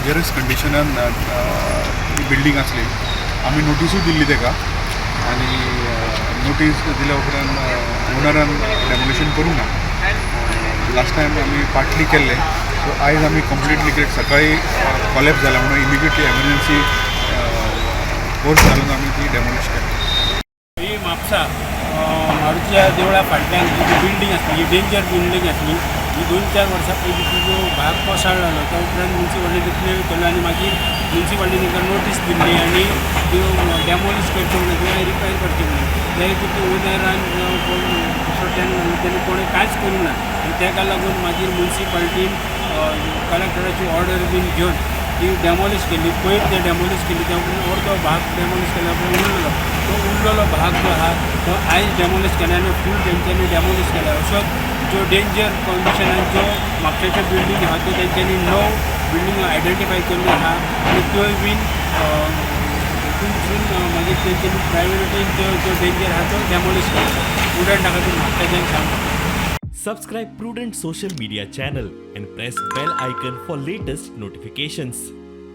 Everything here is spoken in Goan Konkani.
डेंजरस कंडिशनान बिल्डींग आसली. आमी नोटिसूय दिल्ली ताका आनी नोटीस दिल्या उपरांत ओनरान डेमोलिशन करूंक ना. लास्ट टायम आमी पार्टली केल्लें. सो आयज आमी कंप्लिटली, कित्याक सकाळी कॉलेप्स जाला म्हणून इमिजिएटली एमर्जन्सी फोर्स घालून आमी ती डेमोलिश केली. ही म्हापसा मारुतीच्या देवळा फाटल्यान ही जी बिल्डींग आसली, ही डेंजर बिल्डींग आसली. ही 2-4 वर्सां पयलीं तिजो भाग कोसळ्ळो. त्या उपरांत मुन्सिपालिटी क्लियर केलो आनी मागीर मुन्सिपालिटीन तांकां नोटीस दिल्ली आनी त्यो डॅमोलिश करच्यो म्हणून किंवा रिपेर करच्यो म्हणून. त्या हेतून ते ओनरान कोण दुसरो टेनंट, तेणी कोणें कांयच करूंक ना आनी ताका लागून मागीर मुन्सिपालिटीन कलेक्टराची ऑर्डर बीन घेवन ती डॅमोलिश केली. पयर ते डॅमोलिश केली. त्या उपरांत अर्दो भाग डॅमोलिश केल्या उपरांत उरलेलो, तो उरलेलो भाग जो आहा तो आयज डॅमोलिश केला आनी फूल तेंच्यांनी डॅमोलिश केला. अश्योच ज्यो डेंजर कंडिशनान ज्यो म्हापशेच्यो बिल्डींग आहा, त्यो तेंच्यांनी णव बिल्डींग आयडेंटिफाय केल्ल्यो आहा आनी त्योय बीन हितूनसून मागीर तेंच्यांनी प्रायोरिटीन त्यो ज्यो डेंजर आहा त्यो डॅमोलिश केला. प्रुडंट आहा ती म्हापशाच्यान सांगता. Subscribe Prudent Social Media channel and press bell icon for latest notifications.